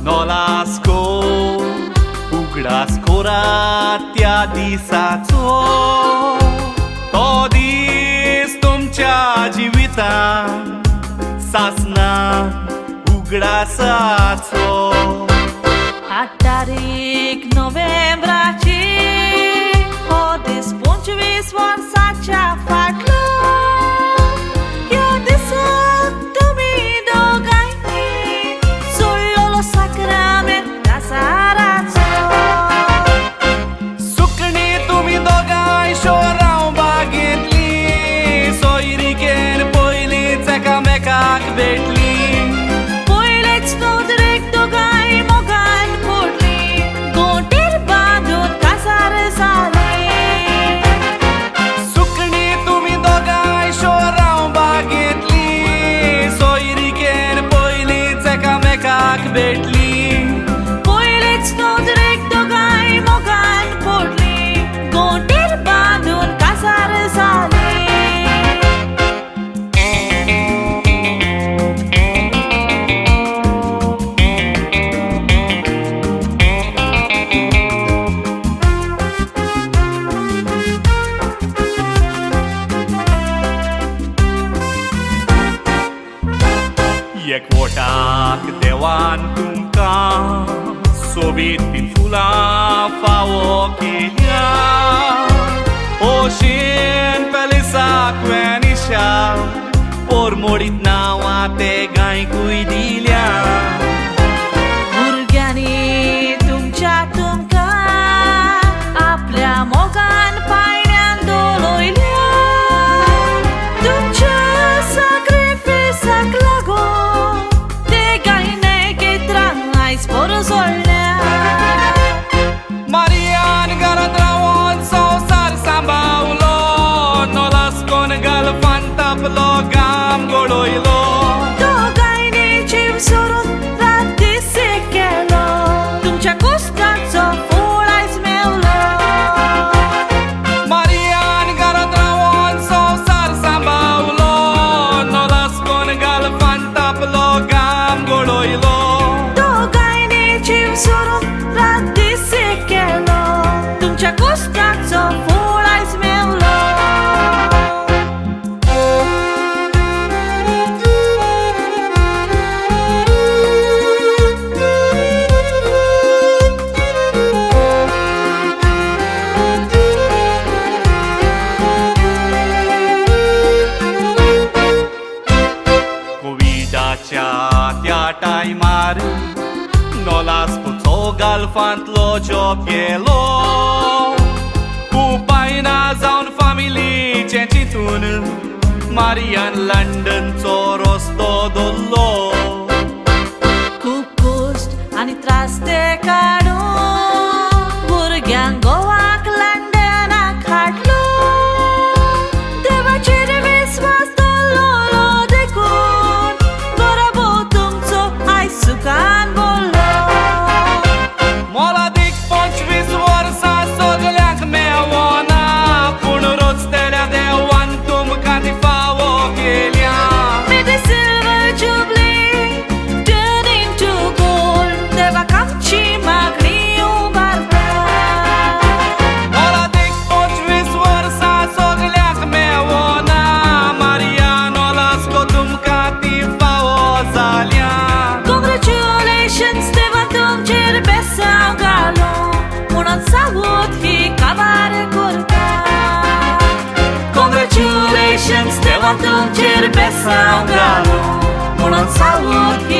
नोलास्को उगडास कोरात त्या दिसाचो तो दीस तुमच्या जिवितान सासना उगडासाचो. 8 तारीख नोव्हेंबराची हो दीस 25 वर्साच्या फाटलो. ह्या दिसाक तुमी दोगांयनी सोडलेलो साक्रामेंत कासाराचो. सुकणी तुमी दोगांय शोरांव बागेंतली सोयरिकेन पयलींच एकामेकाक भेटली. पयलेच नदरेक दोगांय मोगान पडली गोंटीर बांदून कासार जाली. सुकणी तुमी दोगांय शोरांव बागेंतली सोयरिकेन पयलींच एकामेकाक भेटली. पयलेच नदरेक दोगांय मोगान पडली गोंटीर बांदून कासार जाली. एकवटाक देवान तुमकां सोबीत तीन फुलां फावो केल्या. ओशेन पॅलेसाक वेनिशा पोरमोडीत नांवां ते गांयकूय दिल्या. भुरग्यांनी तुमच्या तुमकां आपल्या मोगान पायण्यान डोलयल्या. तुमच्या साक्रिफिसाक लागून ते गायने केत्रां आयज पोरसोडल्या. मारियान घरांत रावन संवसार सांबावलो नोलास्कोन गल्फान तापलो घाम गळयलो. दोगांयनी जीव सोडून रात दीस एक केलो तुमच्या कुस्ताचो फळ आयज मेवलो. मारियान घरांत रावन संवसार सांबावलो नोलास्कोन गल्फान तापलो घाम गळयलो. दोगांयनी जीव सोडून रात दीस एक केलो तुमच्या कुस्ताचो फळ आयज मेवलो. कोविडाच्या त्या टायमार नोलास्कोचो गल्फांतलो जॉब गेलो. उपाय ना जावन फामिलीचें चिंतून मारियान लंडनचो रस्तो धरलो. खूब कश्ट आनी त्रास ते काडून भुरग्यांक गोवाक लंडनाक हाडलो. देवाचेर विस्वास दवरलो देखून बरोबर तुमचो आयज सुखान बोल्लो. मोलादीक 25 वर्सां सगल्यांक मेवना पूण रोजतेल्या देवान तुमकां ती फावो केल्या. May the silver jubilee turn into gold. देवाक आमची मागणी उबारता. मोलादीक 25 वर्सां सगल्यांक मेवना मारिया नोलास्को तुमकां ती फावो जाल्या. Congratulations देवा तुमचेर बेसांव घालो म्हणून सावूत ही काबार करता. Congratulations देवा तुमचेर बेसांव घालो म्हणून सावूत ही